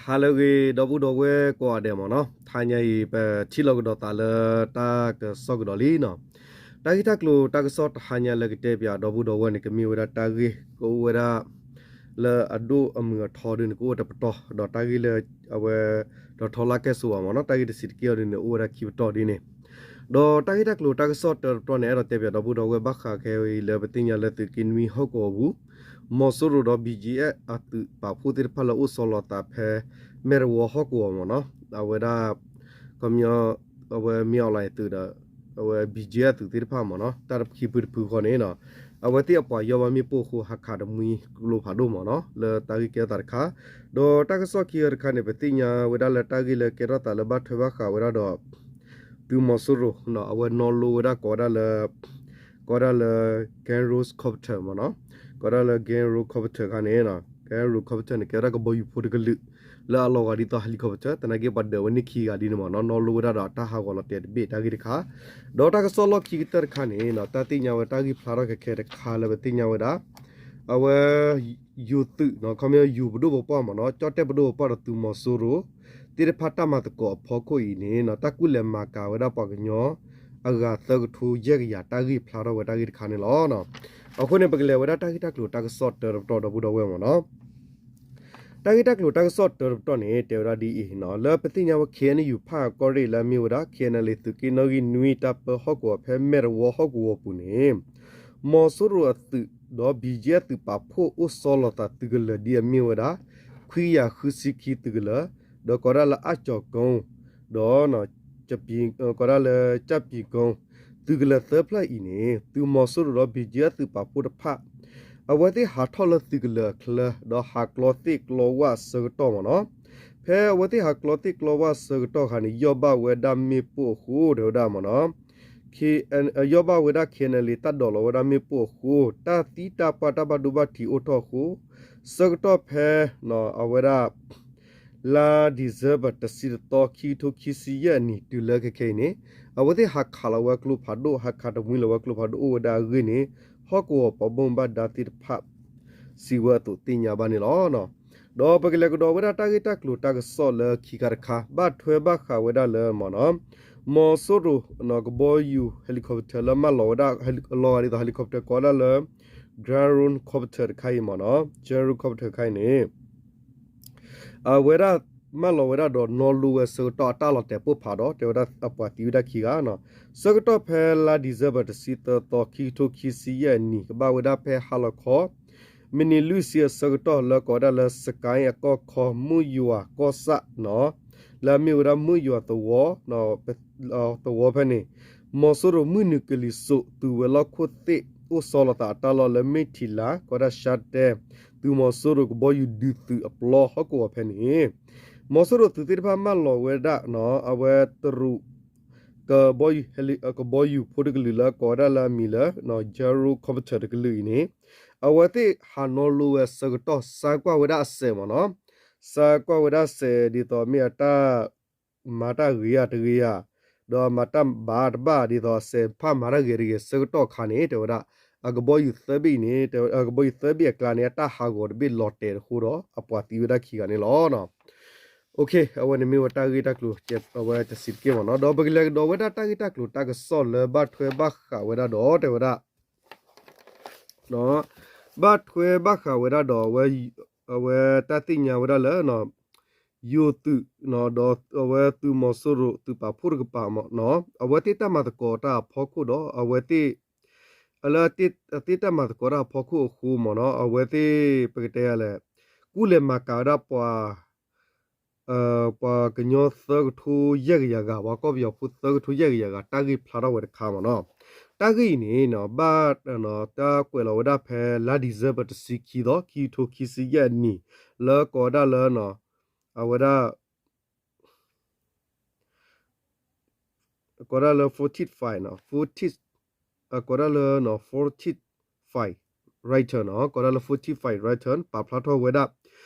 ဟါလၢအဂ့ၤ ဒီပုၢ်ဒီဝဲၢ်ကိးဂၤဒဲးမ့ၢ်နီၤ, တဟါညါအံၤ ပထံၣ်လိာ်ကဒီးသးလၢတၢ်ကစီၣ်ကဒီးလံနီၤ. တၢ်ဂ့ၢ်တၢ်ကျိၤတၢ်ကစီၣ်တဟါညါလၢကတဲပၠးဒီပုၢ်ဒီဝဲၢ်န့ၣ် ကမ့ၢ်ဝဲဒၣ်တၢ်ဂ့ၢ်ကအိၣ်ဝဲဒၣ် လၢအဒိၣ်အမုာ်အထီဒ်န့ၣ် ကအိၣ်ဝဲတပတီၢ်, ဒီးတၢ်ဂ့ၢ်လၢအဝဲ ဒီးထီလၢကဲၣ်ဆိးဘၣ်မ့ၢ်နီၤ, တၢ်ဂ့ၢ်တဆံးတက့ၢ်အီၤဒ်န့ၣ် အိၣ်ဝဲဒၣ်ခံပတီၢ်ဒ်န့ၣ် ဒီးတၢ်ဂ့ၢ်တၢ်ကျိၤတၢ်ကစီၣ်တၢတပတီၢ်န့ၣ် အဲၣ်ဒိးတဲပၠးဒီပုၢ်ဒီဝဲၢ်ဘၣ်ဃးခဲအံၤလၢပသ့ၣ်ညါလၢသုးက့နွံဟီၣ်ကဝီၤပူၤ မီၤစိရိၤဒီး ဘံၣ်ကၠံၣ်အဲၣ် အသုးပာ်ဖှိၣ်သ့ၣ်တဖၣ်လၢအိၣ်ဆီလီၤသးဖဲ မဲၢ်တဝီဟီၣ်ကဝီၤမ့ၢ်နီၤ, အဝဲဒၣ် ခီပညီ အဝဲမ့ၢ်အီၣ်လဲၣ်သုးဒီး အဝဲ ဘံၣ်ကၠံၣ်အဲၣ် သုးသ့ၣ်တဖၣ်မ့ၢ်နီၤ, တၢ်တဖုဖုတဖုဃီန့ၣ် အဝဲသ့ၣ်အပှၤယီၢ်ဘၣ်မ့ၣ်ပိၢ်အဃိ ဟးခးတမှံကျိဖးဒိၣ်မ့ၢ်နီၤ လၢတၢ်ဂ့ၢ်ကဲထီၣ်သးတခါ, ဒီးတၢ်ကစီၣ်ခံဂၤတခါန့ၣ် ပသ့ၣ်ညါဝဲဒၣ်လၢတၢ်ဂ့ၢ်လၢကဲထီၣ်သးလၢဘၣ်ထွဲဘၣ်ဃးဝဲဒၣ်ဒီး သုးမီၤစိရိၤ အဝဲနီၣ်လိဝဲဒၣ်ကိးဝဲဒၣ်လၢ ကိးဝဲဒၣ်လၢ Genro Copter မ့ၢ်နီၤ, ကိးဝဲဒၣ်လၢ Genro Copter ခါန့ၣ် Genro Copter န့ၣ် ကဲဝဲဒၣ်ကဘီယူၤဖိတကလုာ် လၢအလီၤဂာ်ဒ်သိး helicopter သနာ်က့ပှၤဒၢးဝဲန့ၢ်ခံဂၤဒ်န့ၣ်မ့ၢ်နီၤ, နီၣ်လိဝဲဒၣ်ဒီးတၢ်ဟးဂီၤလီၤတဲာ်တဘ့ၣ်တၢ်ဂ့ၢ်တခါ, ဒီးတၢ်ကစီၣ်လီၢ်ခံကတၢၢ်တခါန့ၣ် တၢ်သ့ၣ်ညါဝဲတၢ်ဂ့ၢ်ဖျါထီၣ်ခဲခဲတခါလၢပသ့ၣ်ညါဝဲဒၣ် အဝဲ ယိၤသုး ခီပညီယိၤပဒိၣ်ပပှၢ်မ့ၢ်နီၤ, ကၠီၣ်တဲၣ်ပဒိၣ်ပပှၢ်ဒီးသုးမီၤစိရိၤ သ့ၣ်တဖၣ်တၢ်မၤသကိးအဖီခိၣ်အံၤန့ၣ် တၢ်ကူၣ်လဲၤမၤကၤဝဲဒၣ်ပှၤကညီ အဂၤသၢကထိယဲၢ်ကယၤတၢ်ဂ့ၢ်ဖျါထီၣ်ဝဲတၢ်ဂ့ၢ်တခါန့ၣ်လီၤ. အဃိန့ၣ် ပကလဲၤဝဲဒၣ်တၢ်ဂ့ၢ်တၢ်ကျိၤတၢ်ကစီၣ်တၢတပတီၢ်ဒီပုၢ်ဒီဝဲၢ်မ့ၢ်နီၤ, တၢ်ဂ့ၢ်တၢ်ကျိၤတၢ်ကစီၣ်တၢတပတီၢ်န့ၣ် တဲဝဲဒၣ်ဒ်အံၤနီၤ, လၢပသ့ၣ်ညါဝဲ ခ့ၣ်အဲၣ်ယူၣ် ဖၣ်အၣ်ကီၢ်ရ့ၣ်လၢအမ့ၢ်ဝဲဒၣ် ခ့ၣ်အဲၣ်ယူၣ် သုးက့နီၣ်ဂံၢ်နွံတၢ်ပၢဟီၣ်ကဝီၤဖဲမဲၢ်တဝီဟီၣ်ကဝီၤပူၤန့ၣ် မီၤစိရိၤအသုး ဒီး ဘံၣ်ကၠံၣ်အဲၣ် သုးပာ်ဖှိၣ်အိၣ်ဆီလီၤသးသုးကလၢၤဒ်အမ့ၢ်ဝဲဒၣ် ခွံကယၤဃုဆံခံသုးကလၢၤ, ဒီးကိးဒၣ်လၢအၣ်ကၠီၤကိ ဒီး ကိးဒၣ်လၢကၠၣ်ပံၤကိ သုးကလၢၤသၢဖျၢၣ်အံၤန့ၣ် သုးမီၤစိရိၤဒီး ဘံၣ်ကၠံၣ်အဲၣ် သုးပာ်ဖှိၣ်တဖၣ် အဝဲသ့ၣ်ဟးထီၣ်လၢသုးကလၢၤအချၢ ဒီးဟးကျီသ့ၣ်ကျီဝၣ်အဆၢကတီၢ်မ့ၢ်နီၤ, ဖဲအဝဲသ့ၣ်ဟးကျီသ့ၣ်ကျီဝၣ်အဆၢကတီၢ်အခါန့ၣ် ယီၢ်ဘၣ်ဝဲဒၣ်မ့ၣ်ပိၢ်အဃိ တဲဝဲဒၣ်မ့ၢ်နီၤ ယီၢ်ဘၣ်ဝဲဒၣ် ခ့ၣ်အဲၣ်ယူၣ် တၢ်ဒိးလီၤဝဲဒၣ်မ့ၣ်ပိၢ်အဃိ တၢ်သံတၢ်ပှၢ်တၢ်ဘၣ်ဒိဘၣ်ထံးအိၣ်ထီၣ်အဃိ ဆၢကတီၢ်ဖဲ အဝဲဒၣ် လါ December တဆံတသီ ခံကထိခံဆံယဲၢ်အနံၣ်တုၤလၢခဲခဲအံၤန့ၣ် အဝဲသ့ၣ်ဟးခးလီၤဝဲကျိဖးဒိၣ် ဟးခးတမှံလီၤဝဲကျိဖးဒိၣ်အိၣ်ဝဲဒၣ်အဂ့ၢ်န့ၣ် ဟီၣ်ကဝီၤပှၤဘၣ်မူဘၣ်ဒါသ့ၣ်တဖၣ် စံးဝဲအသိးသ့ၣ်ညါဘၣ်န့ၣ်လီၤ. ဒီးပကလဲၤကဒီးဝဲဒၣ်တၢ်ဂ့ၢ်တၢ်ကျိၤတၢ်ကစီၣ်လၢခံခါတခါ ဘၣ်ထွဲဘၣ်ဃးဝဲဒၣ်လၢမ့ၢ်နီၤ မီၤစိရိၤ ကဘီယူၤ helicopter လၢမၢလီၤဝဲဒၣ် လီၤဂာ်ဒ်သိး helicopter ကိးဒၣ်လၢ drone copter တခါအံၤမ့ၢ်နီၤ drone copter တခါအံၤန့ၣ် အဝဲဒၣ်မၢလီၤဝဲဒၣ်ဒီးနီၣ်လိဝဲဆၢကတီၢ်အတၢ်လီၤတဲာ်ပိၢ်ဖးဒီး တဲဝဲဒၣ်အပှၤသံဝဲဒၣ်ခံဂၤနီၤ ဆၢကတီၢ်ဖဲလါ December တဆံသၢသီ ခံကထိခံဆံယဲၢ်အနံၣ် ကဘၣ်ဝဲဒၣ်ဖဲဟါလီၤခီ မံးနံးလွံၢ်ဆံအဆၢကတီၢ်လၢကိးဝဲဒၣ်လၢ စကဲအကီၢ်ခီ မုၢ်ယွၤကီၢ်ဆၣ်နီၤ လၢအမ့ၢ်ဝဲဒၣ်မုၢ်ယွၤသဝီ သဝီဖဲန့ၣ် မီၤစိရိၤမုၢ်နုာ်ကလံၤစိး သုးဝဲၤလီၢ်ခိၣ်သ့ၣ်အိၣ်ဆီလီၤသးအတၢ်လီၢ်လၢမ့ၢ်ထံးလါ ကိးဝဲဒၣ်ရှါတဲ သုးမီၤစိရိၤကဘီယူၤဒုးသုးအပျီဟီၣ်ကဝီၤဖဲန့ၣ် မီၤစိရိၤသုးသ့ၣ်တဖၣ်မၢလီၤဝဲဒၣ်နီၤ အဝဲတရူး ကဘီယူၤ ကဘီယူၤဖိတကလုာ်လၢကိးဝဲဒၣ်လၢအမံၤလၢ gyro copter တကလုာ်အံၤန့ၣ် အဝဲသ့ၣ်ဟးနီၣ်လိဝဲအဆၢကတီၢ် စါကွၢ်ဝဲဒၣ်အစဲးမ့ၢ်နီၤ စါကွၢ်ဝဲဒၣ်အစဲးဒ်သိးမ့ၢ်အတၢ် မၤတၢ်ဂ့ၤဧါတဂ့ၤဧါ ဒီးမၤတၢ်ဘၣ်တဘၣ်ဒ်သိးအစဲးဖၣ်မၤတၢ်ဂ့ၤတဂ့ၤဆၢကတီၢ်အခါန့ၣ် တဲဝဲဒၣ် အကဘီယူၤသၢဘ့ၣ်အံၤန့ၣ် အကဘီယူၤသၢဘ့ၣ်အကျါန့ၣ် အတၢ်ဟးဂီၤတဘ့ၣ်လီၤတဲာ်အဃိဒီး အပှၤသံဝဲဒၣ်ခံဂၤန့ၣ်လီၤ. အဝဲန့ၣ်မ့ၢ်ဝဲတၢ်ဂ့ၢ်တၢ်ကျိၤ အဝဲတဆံးတက့ၢ်မ့ၢ်နီၤ ဒီးပကလဲၤကဒီးဝဲဒၣ်တၢ်ဂ့ၢ်တၢ်ကျိၤတၢ်ကစီၣ်လၢဘၣ်ထွဲဘၣ်ဃးဝဲဒၣ်ဒီး တဲဝဲဒၣ် ဘၣ်ထွဲဘၣ်ဃးဝဲဒၣ်ဒီး အဝဲတၢ်သ့ၣ်ညါဝဲဒၣ်လၢ ယိၤသုး ဒီးအဝဲသုးမီၤစိရိၤသုးပာ်ဖှိၣ်တကပၤမ့ၢ်နီၤ အဝဲသ့ၣ်တၢ်မၤသကိးတၢ်အဖီခိၣ်ဒီး အဝဲသ့ၣ် လၢအသ့ၣ်တၢ်မၤသကိးတၢ်အဖီခိၣ်အဃိမ့ၢ်နီၤ အဝဲသ့ၣ် ပကတဲယၤလဲၣ် ကူၣ်လဲၤမၤကၤဝဲဒၣ်ပှၤ ပှၤကညီသၢကထိယဲၢ်ကယၤဂၤ ပှၤကီၢ်ပယီၤဖိသၢကထိယဲၢ်ကယၤဂၤ တၢ်ဂ့ၢ်ဖျါထီၣ်ဝဲတခါမ့ၢ်နီၤ တၢ်ဂ့ၢ်အံၤန့ၣ် ဘၣ်တၢ်ကွဲးလီၤဝဲဒၣ်ဖဲလါ December တဆံခံသီ ခံကထိခံဆံယဲၢ်အနံၣ် လၢကိးဝဲဒၣ်လၢ အဝဲဒၣ် ကိးဒၣ်လၢ fortified နီၤ forti ကိးဒၣ်လၢ fortified writer နီၤ ကိးဒၣ်လၢ fortified writer ပာ်ဖျါထီၣ်ဝဲဒၣ်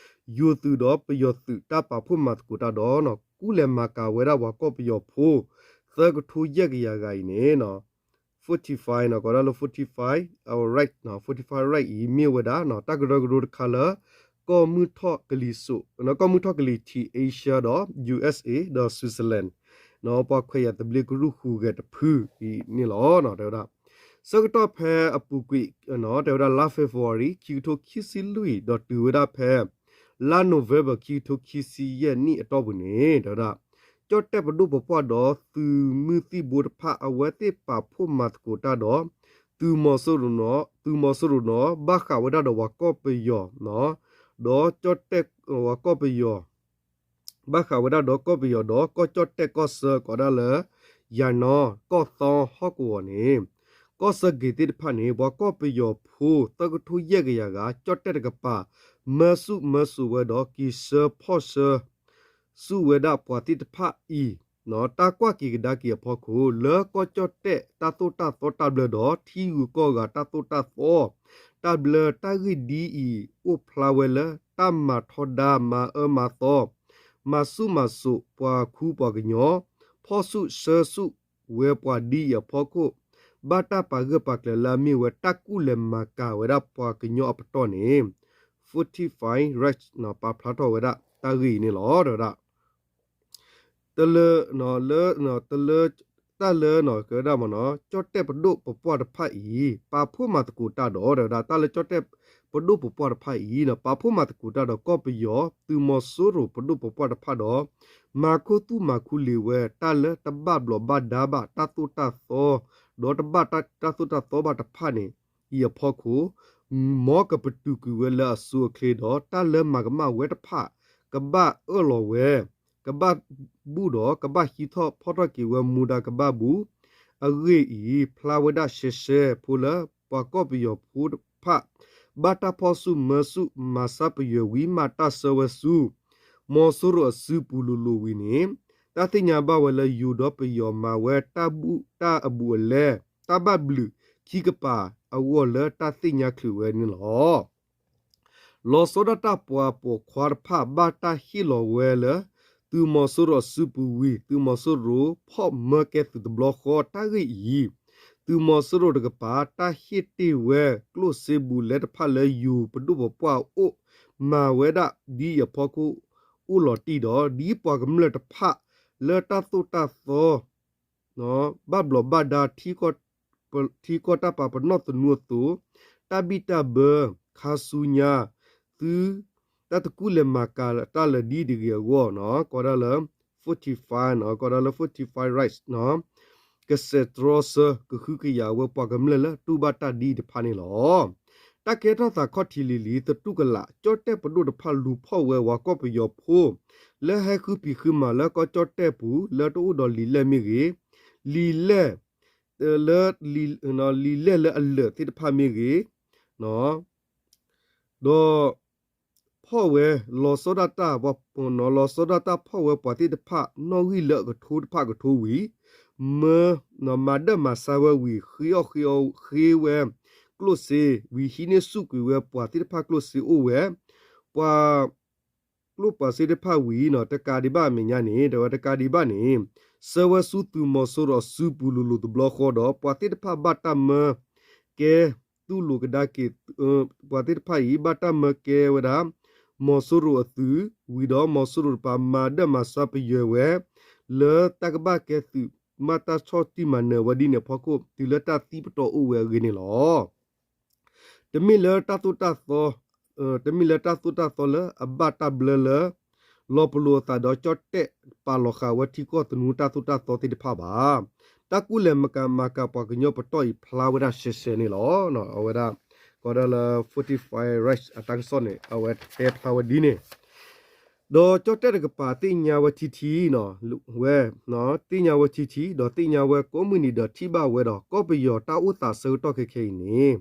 ယိၤသုးဒီးပယီၤသုးတၢ်ပာ်ဖှိၣ်မၤသကိးတၢ်ဒီး ကူၣ်လဲၤမၤကၤဝဲဒၣ်ပှၤကီၢ်ပယီၤဖိ သၢကထိယဲၢ်ကယၤဂၤအံၤန့ၣ် fortified နီၤ ကိးဒၣ်လၢ fortified right နီၤ fortified right အံၤ မ့ၢ်ဝဲဒၣ် တၢ်ကရၢကရိတခါလၢ ကီၢ်မုၢ်ထီၣ်ကလံၤစိး ကီၢ်မုၢ်ထီၣ်ကလံၤထံး Asia ဒီး ယူၢ်အ့ၣ်အ့ၣ် ဒီး Switzerland ပှၤခွဲးယာ်သဘျ့ကရူၢ်ဃုဂၤတဖုအံၤန့ၣ်လီၤ. တဲဝဲဒၣ် ဆၢကတီၢ်ဖဲအပူၤကွံာ် တဲဝဲဒၣ် လါ February ခံကထိခံဆံလွံၢ် ဒီးတုၤဝဲဒၣ်ဖဲ လါ November ခံကထိခံဆံယဲၢ်နံၣ်အတီၢ်ပူၤန့ၣ် တဲဝဲဒၣ် ကၠီၣ်တဲၣ်ပဒိၣ်ပပှၢ်ဒီးသုးမုၢ်သံၣ်ဘိတဖၣ် အဝဲသ့ၣ်ပာ်ဖှိၣ်မၤသကိးတၢ်ဒီး သုးမီၤစိရိၤနီၤ သုးမီၤစိရိၤနီၤ ဘၣ်ဃးဝဲဒၣ်ဒီးပှၤကီၢ်ပယီၤ ဒီးကၠီၣ်တဲၣ် ပှၤကီၢ်ပယီၤ ဘၣ်ဃးဝဲဒၣ်ဒီးကီၢ်ပယီၤဒီးကီၢ်ကၠီၣ်တဲၣ်ကီၢ်ဆၢ ကိးဒၣ်လၢ ယၤနီၤ ကီၢ်သီဟီၣ်ကဝီၤန့ၣ် ကီၢ်ဆၢဂ့ၤသ့ၣ်တဖၣ်န့ၣ် ပှၤကီၢ်ပယီၤဖိသၢကထိယဲၢ်ကယၤဂၤ ကၠီၣ်တဲၣ်တကပၤ မၢဆူၣ်မၢစိးဝဲဒီး က့ၤဆၢဖီၣ်ဆၢ ဆူၣ်ဝဲဒၣ်ပှၤသ့ၣ်တဖၣ်အံၤ တၢ်ကွၢ်က့ၤကဒါက့ၤအဖီခိၣ် လၢကီၢ်ကၠီၣ်တဲၣ်တၢ်သိၣ်တၢ်သီတၢ်ဘျၢဒီး ထံဂုၤကီၢ်ဂၤတၢ်သိၣ်တၢ်သီ တၢ်ဘျၢတၢ်ဂ့ၢ်ဒ်အံၤ အိၣ်ဖျါဝဲလၢ တၢ်မၤထီဒါမၤအၢမၤသီ မၤဆူၣ်မၤစိးပှၤခူပှၤကညီ ဖီၣ်ဆူၣ်ဆၢဆူၣ်ဝဲပှၤဒ်အံၤအဖီခိၣ် ဘၣ်တၢ်ပာ်ဂၢၢ်ပာ်ကျၢၤလၢအမ့ၢ်ဝဲတၢ်ကူၣ်လဲၤမၤကၤဝဲဒၣ်ပှၤကညီအပတီၢ်န့ၣ် Fortify Rights ပာ်ဖျါထီၣ်ဝဲဒၣ်တၢ်ဂ့ၢ်အံၤန့ၣ်လီၤ. တဲဝဲဒၣ် တလၢ လၢ တလၢ တၢ်လၢ ကဲဝဲဒၣ်မ့ၢ်နီၤ ကၠီၣ်တဲၣ်ပဒိၣ်ပပှၢ်တဖၣ်အံၤ ပာ်ဖှိၣ်မၤသကိးတၢ်ဒီး တဲဝဲဒၣ် တၢ်လၢကၠီၣ်တဲၣ်ပဒိၣ်ပပှၢ်တဖၣ်အံၤ ပာ်ဖှိၣ်မၤသကိးတၢ်ဒီးကီၢ်ပယီၤ သုးမီၤစိရိၤပဒိၣ်ပပှၢ်တဖၣ်ဒီး မၤခိၣ်သူၣ်မၤခူလံာ်ဝဲ တၢ်လၢတဘၣ်ဘျီးဘၣ်ဒါဘၣ်တၢ်သိၣ်တၢ်သီ ဒီးတဘၣ်တၢ်သိၣ်တၢ်သီဘၣ်တဖၣ်န့ၣ် အံၤအဖီခိၣ် မ်ကပတုာ်ကွံာ်ဝဲလၢအစိၤအချ့ဒီး တၢ်လၢမၤကမၣ်ဝဲတဖၣ် ကဘၣ်အၢၣ်လီၤဝဲ ကဘၣ်ဘူၣ်ဒီး ကဘၣ်ဟံးထီၣ်ဖီၣ်ထီၣ်က့ၤဝဲမူဒါကဘၣ်ဘူး အဂ့ၢ်အံၤ ဖျါဝဲဒၣ်ရှဲရှဲဖိလၢ ပှၤကီၢ်ပယီၤဖိတဖၣ် ဘၣ်တၢ်ဖီၣ်ဆူၣ်မၢဆူၣ်မၤဆါပယွဲၤဝံၤ မၤတၢ်ဆၢဝဲဆူ မီၤစိရိၤအစုပူၤလိၤလိၤဝံၤန့ၣ် တၢ်သ့ၣ်ညါဘၣ်ဝဲလၢယိၤဒီးပယီၤမၤဝဲတၢ်ဘူၣ်တၢ်အဘူးအလဲ တၢ်ဘၣ်ဘျုးခံကပၤအဂီၢ်လၢတၢ်သ့ၣ်ညါချုးဝဲန့ၣ်လီၤ. လီၤဆီဒၣ်တၢ်ပှၤပိာ်ခွါတဖၣ်ဘၣ်တၢ်ဟ့ၣ်လီၤဝဲလၢ သုးမီၤစိရိၤအစုပူၤဝံၤ သုးမီၤစိရိၤဖီၣ်မၢကဲသုးတဘျီဃီတၢ်ဂ့ၢ်အံၤ သုးမီၤစိရိၤတကပၤ တၢ်ဟ့ၣ်တ့ၢ်ဝဲကျိၣ်စ့ဘူးလဲတဖၣ်လၢယိၤပဒိၣ်ပပှၢ်အိၣ် မၤဝဲဒၣ်ဒ်အံၤအဖီခိၣ် အိၣ်လီၤတံၢ်ဒီး ဒ်ပှၤကမျၢၢ်တဖၣ်လၢတၢ်သိၣ်တၢ်သီ ဘၣ်ဘျီးဘၣ်ဒါ ထံကီၢ်တၢ်ပာ်ပနီၣ်သနူအသိး တၢ်ဘံၣ်တၢ်ဘၢ ခါဆူညါ သု တၢ်တကူၣ်လဲၤမၤကၤတၢ်လၢာ်ဒ်တဂ့ၤအဂီၢ် ကိးဒၣ်လၢ Fortify ကိးဒၣ်လၢ Fortify Rights ကစဲးတြီဆၢ ကဟုကယာ်ဝဲပှၤကမျၢၢ်လၢတူၢ်ဘၣ်တၢ်ဒ်တဖၣ်န့ၣ်လီၤ. တၢ်ကဲထီၣ်သးခီၣ်ထံးလံၤလံၤ သတူၢ်ကလာ် ကၠီၣ်တဲၣ်ပဒိၣ်တဖၣ်လူၤဖီၣ်ဝဲပှၤကီၢ်ပယီၤဖိ လၢဟဲဃုပံၤဃုမၤလၢကီၢ်ကၠီၣ်တဲၣ်ပူၤ လၢတအိၣ်ဒီးလံာ်လဲၢ်မ့ၢ်ဂ့ၤ, လံာ်လဲၢ် လၢ လံာ်လဲၢ်လၢအလၢာ်သ့ၣ်တဖၣ်မ့ၢ်ဂ့ၤ, ဒီး ဖီၣ်ဝဲ လီၤဆီဒၣ်တၢ် လီၤဆီဒၣ်တၢ်ဖီၣ်ဝဲပှၤသ့ၣ်တဖၣ် နီၣ်ဂံၢ်လၢအကထိတဖၣ်ကထိဝံၤ မၢ မၤဒၢၣ်မၤဆါဝဲဝံၤ ဃ့အီၣ်ဃ့အီ ဃ့ဝဲ ကျိၣ်စ့ဝံၤ ဟံးန့ၢ်ဆူၣ်ကွံာ်ဝဲပှၤသ့ၣ်တဖၣ်ကျိၣ်စ့အိၣ်ဝဲ ပှၤ ကျိၣ်ပှၤစ့တဖၣ်ဝံၤ တကးဒံးဘၣ်အမဲာ်ညါန့ၣ် တဲဝဲတကးဒံးဘၣ်န့ၣ် ဆှၢဝဲဆူသုးမီၤစိရိၤအစုပူၤလိၤလိၤတဘျီဃီဒီး ပှၤသ့ၣ်တဖၣ်ဘၣ်တၢ်မၢကဲ တူၢ်လိာ်ကဒါက့ၤ ပှၤသ့ၣ်တဖၣ်အံၤ ဘၣ်တၢ်မၢကဲဝဲဒၣ် မီၤစိရိၤအသုး ဝံၤဒီးမီၤစိရိၤတပၤ မၤဒၢၣ်မၤဆါပယွဲၤဝဲ လၢတၢ်ကဘၣ်ကဲသုး မၤတၢ်ဆီၣ်တံၢ်မၤနၢၤဝဲဒ်န့ၣ်အဖီခိၣ် တုၤလၢတၢ်သံပတီၢ်အိၣ်ဝဲအဂ့ၢ်န့ၣ်လီၤ. တမ့ၢ်လၢတၢ်သိၣ်တၢ်သီ တမ့ၢ်လၢတၢ်သိၣ်တၢ်သီလၢအဘၣ်တၢ်ဘျၢလၢ လီၤပလိာ်အသးဒီးကၠီၣ်တဲၣ်ပာ်လီၤဃာ်ဝဲထံကီၢ်သနူတၢ်သိၣ်တၢ်သီသ့ၣ်တဖၣ်ဘၣ်. တၢ်ကူၣ်လဲၤမၤကၤပှၤကညီပတီၢ်အံၤဖျါဝဲဒၣ်ရှဲရှဲန့ၣ်လီၤ. အဝဲဒၣ် ကိးဒၣ်လၢ Fortify Rights အတၢ်ကစီၣ်န့ၣ် အဝဲတဲဖျါဝဲဒ်န့ၣ် ဒီးကၠီၣ်တဲၣ်တကပၤသ့ၣ်ညါဝဲထံထံ ဝဲ သ့ၣ်ညါဝဲထံထံ ဒီးသ့ၣ်ညါဝဲကိးမုၢ်နံၤဒီးထံၣ်ဘၣ်ဝဲဒီး ကီၢ်ပယီၤတၢ်အိၣ်သးဆၢကတီၢ်ခဲခဲအံၤန့ၣ်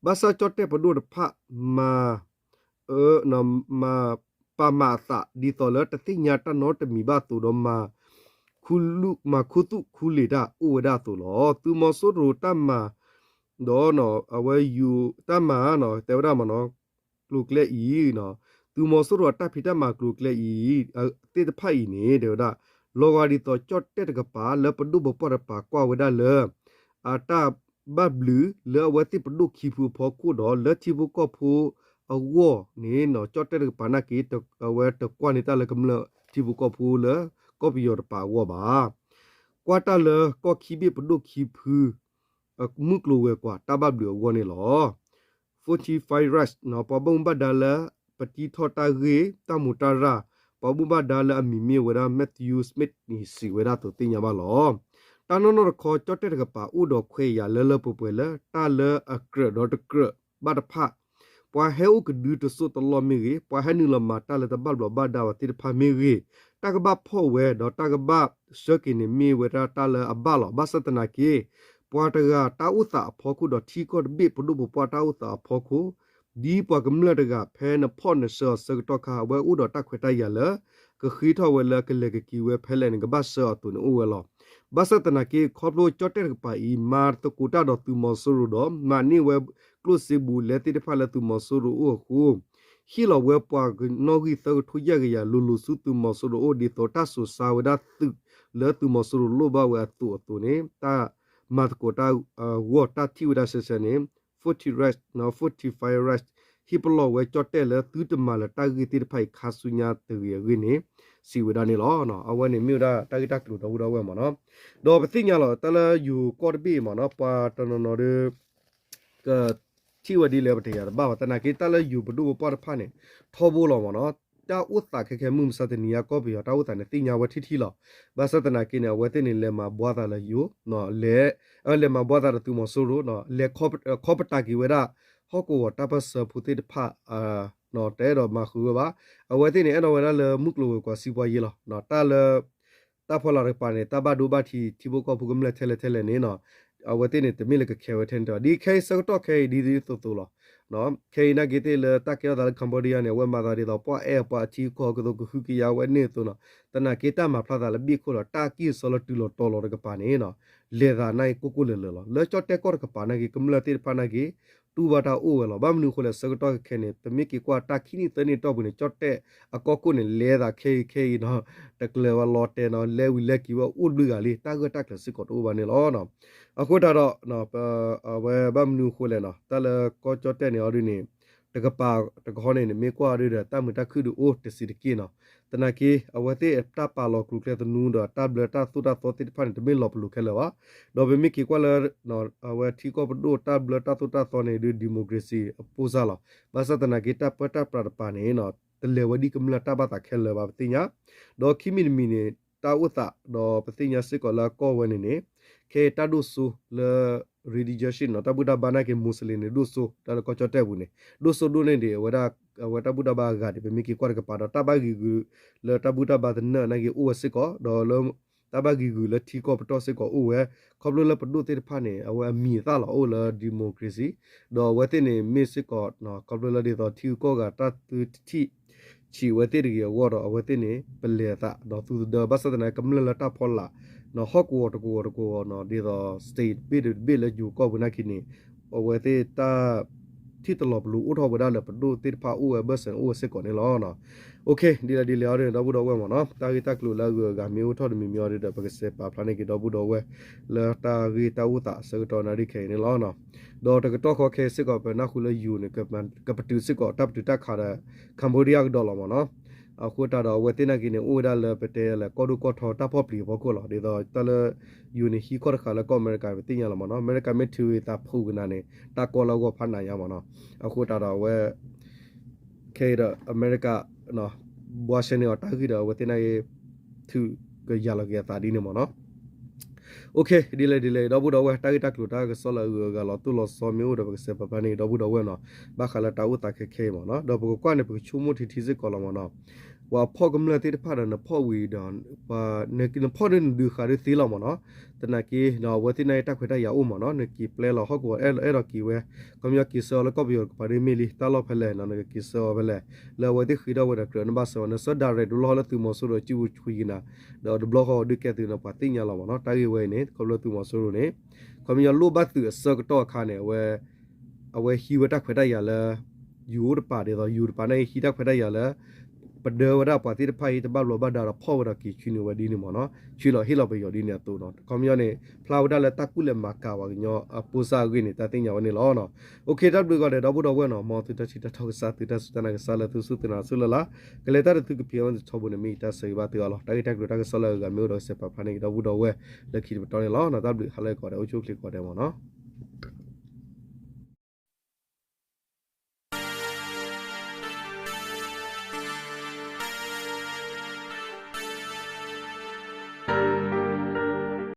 ဘၣ်ဆၣ်ကၠီၣ်တဲၣ်ပဒိၣ်တဖၣ်မၤ မၤ ပာ်မၤအသးဒ်သိးလၢတသ့ၣ်ညါတၢ်နီတမံၤဘၣ်အသိးဒီးမၤ ခူလူၢ် မၤခူသူၣ်ခူလံာ်တၢ်အိၣ်ဝဲဒၣ်အသိးလီၤ. သုးမီၤစိရိၤတၢ်မၤ ဒီး အဝဲယူၤတၢ်မၤ တဲဝဲဒၣ်မနီၤ ကျိၤကျဲအံၤ သုးမီၤစိရိၤအတၢ်ဖံးတၢ်မၤကျိၤကျဲအံၤ သ့ၣ်တဖၣ်အံၤန့ၣ် တဲဝဲဒၣ် လီၤဂာ်ဒ်သိးကၠီၣ်တဲၣ်တကပၤလၢပဒိၣ်ပပှၢ်တကပၤကွၢ်ဝဲဒၣ်လၢ အတၢ်ဘၣ်ဘျုးလၢအဝဲသ့ၣ်ပဒိၣ်ခံဖုအဖီခိၣ်ဒီး လၢထံဖိကီၢ်ဖိ အဂီၢ်န့ၣ် ကၠီၣ်တဲၣ်တကပၤနာ်က့ အဝဲတကွၢ်န့ၢ်တၢ်လၢကမျၢၢ်ထံဖိကီၢ်ဖိလၢ ကီၢ်ပယီၤတပၤအဂီၢ်ဘၣ်. ကွၢ်တၢ်လၢကီၢ်ခံဘ့ၣ်ပဒိၣ်ခံဖု မုၢ်ကျိၤဝဲၤကွာ်တၢ်ဘၣ်ဘျုးအဂီၢ်န့ၣ်လီၤ. Fortify Rights ပှၤဘၣ်မူဘၣ်ဒါလၢ ပတံထီၣ်တၢ်ဂ့ၢ် တၢ်မူးတၢ်ရၢ် ပှၤဘၣ်မူဘၣ်ဒါလၢအမံၤမ့ၢ်ဝဲဒၣ် Matthew Smith န့ၣ် စံးဝဲဒၣ်အသိးသ့ၣ်ညါဘၣ်လီၤ. တၢ်နီၢ်နီၢ်တခီ ကၠီၣ်တဲၣ်တကပၤအိၣ်ဒီးခွဲးယာ်လၢလၢပှဲၤပှဲၤလၢတၢ်လၢအကြၢးဒီးတကြၢးဘၣ်တဖၣ် ပှၤဟဲအိၣ်ကဒုတစိၢ်တလီၢ်မ့ၢ်ဂ့ၤ, ပှၤဟဲနုာ်လီၤမၤတၢ်လၢတဘၣ်ဘျီးဘၣ်ဒါဝဲသ့ၣ်တဖၣ်မ့ၢ်ဂ့ၤ, တၢ်ကဘၣ်ဖီၣ်ဝဲဒီးတၢ်ကဘၣ်ဆှၢက့ၤန့ၣ် မ့ၢ်ဝဲဒၣ်တၢ်လၢအဘၣ်လီၤ. ဘၣ်ဆၣ်သနာ်က့ ပှၤတဂၤတၢ်အိၣ်သးအဖီခိၣ်ဒီးထံကီၢ်တဘ့ၣ်ပဒိၣ်ပပှၢ်တၢ်အိၣ်သးအဖီခိၣ် ဒ်ပှၤကမျၢၢ်တဂၤ ဖဲနဖီၣ်နဆှၢအီၤဆၢကတီၢ်ခါ အဝဲအိၣ်ဒီးတၢ်ခွဲးတၢ်ယာ်လၢ ကဃ့ထီၣ်ဝဲလၢကလဲၤကက့ၤဝဲဖဲလဲၣ်န့ၣ် ကဘၣ်ဆှၢအီၤအသိးန့ၣ်အိၣ်ဝဲလီၤ. ဘၣ်ဆၣ်သနာ်က့ ခီဖျိကၠီၣ်တဲၣ်တကပၤအံၤ မၤသကိးတၢ်ဒီးသုးမီၤစိရိၤဒီး မၤန့ၢ်ဝဲကျိၣ်စ့ဘူးလဲသ့ၣ်တဖၣ်လၢသုးမီၤစိရိၤအိၣ်အဃိ ဟ့ၣ်လီၤဝဲပှၤကနီၣ်ဂံၢ်သၢကထိယဲၢ်ကယၤလိၤလိၤဆူသုးမီၤစိရိၤအိၣ် ဒ်သိးတၢ်စိၤဆါဝဲဒၣ်သုးလၢသုးမီၤစိရိၤလိၣ်ဘၣ်ဝဲအသိးအသိးန့ၣ် တၢ်မၤသကိးတၢ်အဂီၢ် တၢ်ထံၣ်ဝဲဒၣ်ဆဲးဆဲးန့ၣ် Fortify Rights ဟ့ၣ်ပလီၢ်ဝဲကၠီၣ်တဲၣ်လၢသုတမၤလၢၤတၢ်ဂ့ၢ်သ့ၣ်တဖၣ်အံၤခါဆူညါတဂ့ၤအဂ့ၢ်န့ၣ် စံးဝဲဒၣ်န့ၣ်လီၤ. အဝဲန့ၣ်မ့ၢ်ဝဲဒၣ်တၢ်ဂ့ၢ်တၢ်ကျိၤဒီပုၢ်ဒီဝဲၢ်မ့ၢ်နီၤ. ဒီးပသ့ၣ်ညါလီၤ တၢ်လၢယိၤကီၢ်တဘ့ၣ်မ့ၢ်နီၤ ပှၤတနီၤနီၤဒီး ကထံၣ်ဝဲဒ်လဲၣ်ပတယၤတဘၣ်ဘၣ် သနာ်က့တၢ်လၢယိၤပဒိၣ်ပပှၢ်တဖၣ်န့ၣ် ထီဘိလီၤမ့ၢ်နီၤ. တၢ်အိၣ်သးခဲခဲမုၢ်မဆါတနံၤညါကီၢ်ပယီၤတၢ်အိၣ်သးန့ၣ် သ့ၣ်ညါဝဲထံထံလီၤ. ဘၣ်ဆၣ်သနာ်က့န့ၣ် အဝဲသ့ၣ်န့ၣ် လဲၤမၤဘှါသးလၢယိၤ လဲၤ လဲၤမၤဘှါသးဒီးသုးမီၤစိရိၤ လဲၤခီပတာ်က့ၤဝဲဒၣ် ဟီၣ်ကဝီၤတၢ်ပၢၢ်ဆၢဖိသ့ၣ်တဖၣ် တအဲၣ်ဒိးမၤဃုာ်ဝဲဘၣ်. အဝဲသ့ၣ်န့ၣ် အဲၣ်ဒိးဝဲဒၣ်လၢမုၢ်ကျိၤဝဲၤကွာ်စံးပှၤယ့လီၤ. တၢ်လၢ တၢ်ဖီလာ်တကပၤန့ၣ် တၢ်ဘၣ်ဒိဘၣ်ထံးထံဖိကီၢ်ဖိကမျၢၢ်ထဲလဲၣ်ထဲလဲၣ်န့ၣ် အဝဲသ့ၣ်န့ၣ် တမ့ၢ်လၢကခဲဝဲထဲန့ၣ်တဘၣ် ဒ်ခဲအံၤဆၢကတီၢ်ခဲအံၤဒ်သိးသိးလီၤ. ခဲအံၤနာ်က့သ့ၣ်လၢတၢ်ကဲထီၣ်သးလၢ Cambodia န့ၣ် အဝဲမၤသးဒ်သိး ပှၤအဲၣ်ပှၤအထံအကီၢ်ကသိးကဟုကယာ်ဝဲန့ၣ်အသိးနီၤ သနာ်က့တၢ်မၤဖျါသးလၢဘ့ၣ်ခိၣ်ဒီး တၢ်ကံၢ်အစီလၢတုၤလီၤတီၤလီၤတကပၤန့ၣ် လဲၤသးနာ်က့ကိၢ်ကိၢ်လၢၤလၢၤလီၤ. လၢကၠီၣ်တဲၣ်ကီၢ်တကပၤနာ်က့ ကမျၢၢ်သ့ၣ်တဖၣ်နာ်က့ တူၢ်ဘၣ်တၢ်အိၣ်ဝဲလီၤ. ဘၣ်မနုၤအဃိလဲၣ် ဆၢကတီၢ်ခဲခဲန့ၣ် ပမ့ၢ်က့ၤကွၢ်တၢ်ခံနံၣ်သၢနံၣ်အတီၢ်ပူၤန့ၣ် ကၠီၣ်တဲၣ်အကီၢ်ခိၣ်န့ၣ် လဲၤသးခဲအံၤခဲအံၤနီၤ တကျၢၤဝဲလီၤတဲာ်နီၤ လဲၤဝံၤလဲၤက့ၤဝဲအိၣ်တဘျုးဂၤလံ တၢ်ဂၢၢ်တၢ်ကျၢၤစ့ၢ်ကီးတအိၣ်ဘၣ်န့ၣ်လီၤ. အဃိသတးဒီး အဝဲဘၣ်မနုၤအဃိလဲၣ်နီၤ တၢ်လၢကီၢ်ကၠီၣ်တဲၣ်န့ၣ်အီၤဒ်န့ၣ် တကပၤတကဟီန့ၣ် နမ့ၢ်ကွၢ်အီၤဒ်ဒီး တၢ်မုာ်တၢ်ခုၣ်ဒုးအိၣ်တဆံးတက့ၢ်နီၤ. သနာ်က့ အဝဲသ့ၣ်တၢ်ပာ်လီၤကျိၤကျဲသနူဒီး တၢ်ဘျၢတၢ်သိၣ်တၢ်သီသ့ၣ်တဖၣ်န့ၣ် တမ့ၢ်လီၤပလိာ်ခဲလၢာ်ဘၣ်. ဒီးပမ့ၢ်က့ၤကွၢ်လၢ အဝဲထံကီၢ်ပဒိၣ်တၢ်ဘျၢတၢ်သိၣ်တၢ်သီန့ၣ် ဒ် democracy အပိၢ်စၢ်လီၤ. ဘၣ်ဆၣ်သနာ်က့ တၢ်ပၢတၢ်ပြးတကပၤန့ၣ် တလဲၤဝဲဒ်ကမျၢၢ်တၢ်ဘၣ်သးခဲလၢာ်ဘၣ်ပသ့ၣ်ညါ. ဒီးခံမံၤတမံၤန့ၣ် တၢ်အိၣ်သး ဒီးပသ့ၣ်ညါစ့ၢ်ကီးလၢအကီၢ်ဝဲန့ၣ်န့ၣ် ခဲအံၤတၢ်ဒိၣ်စိလၢ religion နီၤ တၢ်ဘူၣ်တၢ်ဘါနာ်က့ Muslim န့ၣ် ဒိၣ်စိ တၢ်လၢကီၢ်ကၠီၣ်တဲၣ်ပူၤန့ၣ် ဒိၣ်စိဒိၣ်န့ၢ်ဒံး အဝဲဒၣ် အဝဲတၢ်ဘူၣ်တၢ်ဘါအဂၤန့ၣ် ပမ့ၢ်က့ၤကွၢ်တကပၤဒီး တၢ်ဘၣ်ဂံာ်ဂုာ်လၢတၢ်ဘူၣ်တၢ်ဘါသနၢၣ်နာ်က့အိၣ်ဝဲစ့ၢ်ကီး ဒီးလၢ တၢ်ဘၣ်ဂံာ်ဂုာ်လၢထံကီၢ်ပတီၢ်စ့ၢ်ကီးအိၣ်ဝဲ ခီဖျိလၢပဒိၣ်သ့ၣ်တဖၣ်န့ၣ် အဝဲအမံၤအသၣ်လီၤအိၣ်လၢ democracy ဒီးအဝဲသ့ၣ်န့ၣ်မ့ၢ်စ့ၢ်ကီး ခီဖျိလၢဒ်သိးထံဂုၤကီၢ်ဂၤတၢ်သုတထံၣ်ဆံးဝဲသ့ၣ်တဂ့ၤအဂီၢ်ဒီး အဝဲသ့ၣ်န့ၣ် ပလဲၤသးဒီးသူသဒၢ ဘၣ်ဆၣ်သနာ်က့ ကမျၢၢ်လၢတၢ်ဖီလာ် ဟီၣ်ကဝီၤတကဝီၤတကဝီၤနီၤ ဒ်သိး state တဘ့ၣ်တဘ့ၣ်လၢယိၤကီၢ်ပူၤနာ်က့န့ၣ် အဝဲသ့ၣ်တၢ် ထံၣ်တလီၤပလိာ်အိၣ်ထီၣ်ဝဲဒၣ်လၢပဒိၣ်သ့ၣ်တဖၣ်အိၣ်ဝဲဘၢၣ်စၢၤန့ၣ်အိၣ်ဝဲစ့ၢ်ကီးန့ၣ်လီၤ. ဒ်လဲၣ်ဒ်လဲၣ်အီၤဒ်န့ၣ် ဒီပုၢ်ဒီဝဲၢ်မ့ၢ်နီၤ တၢ်ဂ့ၢ်တၢ်ကျိၤလၢအဂုၤအဂၤမ့ၢ်အိၣ်ထီၣ်တမံၤမံၤအီၤဒ်ဒီး ပကစဲးပာ်ဖျါန့ၢ်က့ၤဒီပုၢ်ဒီဝဲၢ် လၢတၢ်ဂ့ၢ်တၢ်အိၣ်သးအဆၢကတီၢ်နၣ်ရံၣ်ခဲအံၤန့ၣ်လီၤ. ဒီးတကတီၢ်ဃီခဲအံၤစ့ၢ်ကီး ပနၢ်ဟူလၢယိၤန့ၣ် ကပတုာ်စ့ၢ်ကီးတၢ်ပတုာ်တၢ်ခးဒီး Cambodia ကဒီးလီၤမ့ၢ်နီၤ. အဃိသတးဒီးအဝဲသ့ၣ်နာ်က့န့ၣ် အိၣ်ဝဲဒၣ်လၢပတဲလဲၣ် ကီၢ်ဒိၣ်ကီၢ်ထီတၢ်ဖီၣ်ပျံၤအဖီခိၣ်လီၤ. ဒ်သိးတၢ်လၢ ယိၤန့ၣ်ဟံးကီၢ်တဃာ်လၢကီၢ်အမဲရကၤ ပသ့ၣ်ညါလီၤမ့ၢ်နီၤ. အမဲရကၤမ့ၢ်ထုးသးဖှူကနၤန့ၣ် တၢ်ကီလၢအဂီၢ်ဖးနးညါမ့ၢ်နီၤ. အဃိသတးဒီးအဝဲ ခဲအံၤဒီး အမဲရကၤ ဘှါရှဲန့ၢ်အီၤတၢ်ဂ့ၢ်ဒီး အဝဲသ့ၣ်နာ်က့ ထုးကယၤလီၤက့ၤအသးဒ်န့ၣ်မ့ၢ်နီၤ. ဒ်လဲၣ်ဒ်လဲၣ် ဒီပုၢ်ဒီဝဲၢ် တၢ်ဂ့ၢ်တၢ်ကျိၤတၢ်ကစီၣ်လၢအဂုၤအဂၤလီၤတိၢ်လီၤဆီမ့ၢ်အိၣ်ဒီး ပကစဲးပာ်ဖျါန့ၢ်က့ၤဒီပုၢ်ဒီဝဲၢ်နီၤ. ဘၣ်ဃးလၢတၢ်အိၣ်သးခဲခဲအံၤမ့ၢ်နီၤ. ဒီးပကကွၢ်န့ၣ် ပကဆိကမိၣ်ထံထံစ့ၢ်ကီးလီၤမ့ၢ်နီၤ. ပှၤဖီၣ်ကမျၢၢ်သ့ၣ်တဖၣ်ဒီး နဖီၣ်ဝံၤဒီး နဖီၣ်ဒ်နဒုးဃာ်ဒ်သ့လီၤမ့ၢ်နီၤ. သနာ်က့ အဝဲသ့ၣ်နာ်က့တၢ်ခွဲးတၢ်ယာ်အိၣ်မ့ၢ်နီၤ. နက့ၤပျဲလီၤဟီၣ်ကဝီၤအဲၣ်ဒိးက့ၤဝဲ ခီပညီက့ၤဆှၢအီၤလၢကီၢ်ပယီၤတကပၤဒ်မ့ၢ်လံ တၢ်လီၢ်ဖဲလဲၣ်နီၤ နကက့ၤဆှၢအီၤဖဲလဲၣ် လၢအဝဲသ့ၣ်ဃ့ထီၣ်ဝဲဒီးကြၢးနဘၣ်ဆှၢအီၤ နဆှၢ direct တဘျီဃီလၢသုးမီၤစိရိၤစုပူၤဆှံကနၤ ဒီးတဘျီဃီဒုးကဲသုးန့ၣ် ပှၤသ့ၣ်ညါလီၤမ့ၢ်နီၤ. တၢ်ဂ့ၢ်ဝဲအံၤန့ၣ် ခီဖျိသုးမီၤစိရိၤန့ၣ် ခီပညီလိၣ်ဘၣ်သုးအဆၢကတီၢ်အခါန့ၣ် အဝဲ အဝဲဟံးဝဲတၢ်ခွဲးတၢ်ယာ်လၢ ယိၤအိၣ်တပၤဒ်သိး ယိၤတပၤန့ၣ်ဟံးတၢ်ခွဲးတၢ်ယာ်လၢ ပဒၢဝဲဒၣ်ပှၤသ့ၣ်တဖၣ်အံၤ တဘၣ်ဘျီဘၣ်ဒါဒီးဖီၣ်ဝဲဒီးက့ၤဆူနုာ်ဝဲဒ်န့ၣ်မ့ၢ်နီၤ, ဆူလီၤဟ့ၣ်လီၤပယီၤဒ်န့ၣ်အသိးနီၤ. ခီပညီန့ၣ် ဖျါဝဲဒၣ်လၢတၢ်ကူၣ်လဲၤမၤကၤပှၤကညီအပိၢ်စၢ်အဂ့ၢ်န့ၣ် တၢ်သ့ၣ်ညါဝဲန့ၣ်လီၤ. OK တၢ်ဘျုးကိးဂၤဒဲး ဒီပုၢ်ဒီဝဲၢ်နီၤ, မ်သုတၢ်ထံၣ်တၢ်ထီၣ်ကစၢ် သုတၢ်စူၢ်တၢ်နာ်ကစၢ်လၢသုစူၢ်သုနာ်ဆိၣ်လၢ်လၢ်, ကလဲၤတၢ်တသုကဖံးအီၤထီဘိန့ၣ် မ့ၢ်ယတၢ်ဆၢဂ့ၤဘၣ်သုအါလီၤ. တၢ်ဂ့ၢ်တၢ်ကျိၤတၢ်ကစီၣ်လၢအဂၤမ့ၢ်အိၣ်ဒီးကစဲးပာ်ဖျါန့ၣ် ဒီပုၢ်ဒီဝဲၢ်လၢခံတပတီၢ်န့ၣ်လီၤ. တၢ်ဘျုးဟါလၢအဂ့ၤကိးဂၤဒဲး အိၣ်ဆူၣ်အိၣ်ချ့ကိးဂၤဒဲးမ့ၢ်နီၤ.